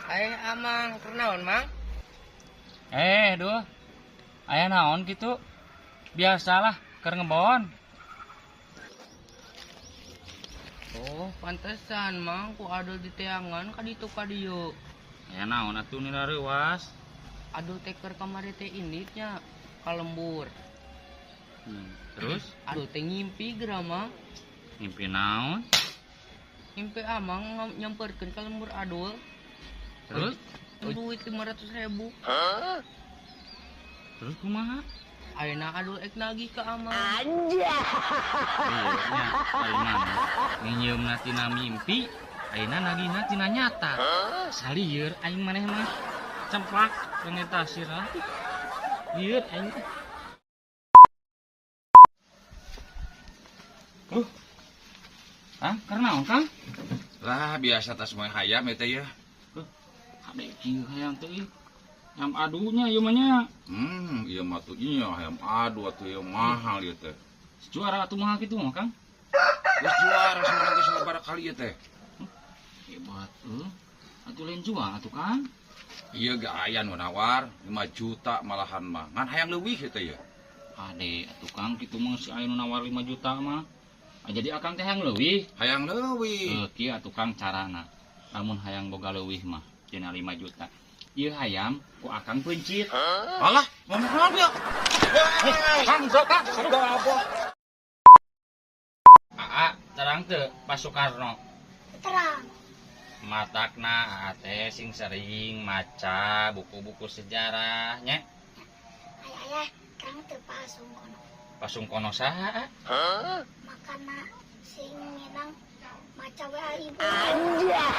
Amang, kunaon, Mang? Duh. Aya naon kitu? Biasalah keur ngebon. Oh, pantesan, Mang, ku adul di teangan ka ditu ka dieu. Aya naon atuh nila reuwas? Adul teh keur kamari teh inditnya ka lembur. Terus? Adul teh ngimpi geura, Mang. Ngimpi naon? Ngimpi Amang nyamperkeun ka lembur adul. Terus? Duit 500.000. Hah? Terus kumaha? Ayeuna adul ek nagih ka Amang. Anjay. Iya, ayeuna nginyeumna tina mimpi, ayeuna nagihna tina nyata. Salieur aing maneh mah. Cemplak leungit sirah. Lieur aing teh. Hah, karena naon, Kang? Lah, biasa tas moe hayam eta ya. Ade kieu hayam teh ih. Hayam adunya ieu mah nya. Ieu mah tuh nya hayam adu atuh ieu mahal ieu teh. Juara atuh mahal kitu mah, Kang? Geus juara saurang geus sabaraha kali ieu teh. Hebat euy. Atuh lain jual atuh, Kang. Ieu ge aya nu nawar 5 juta malahan mah. Ngan hayang leuwih ieu teh ya. Ade atuh Kang kitu mah si aya nu nawar 5 juta mah. Jadi akang teh hayang leuwih. Hayang leuwih. Kieu atuh Kang carana. Lamun hayang boga leuwih mah cenah 5 juta. Ieu hayam ku akang peuncit. Alah, ngomong naon ieu? Kang, sok Kang, aduh. Aa, terang teu Pak Soekarno? Terang. Matakna aa teh sing sering maca buku-buku sejarah nya. Ayah, terang teu Pak Sungkono. Pak Sungkono saha? Hah? Makana sing minang maca we ibu. Anjay.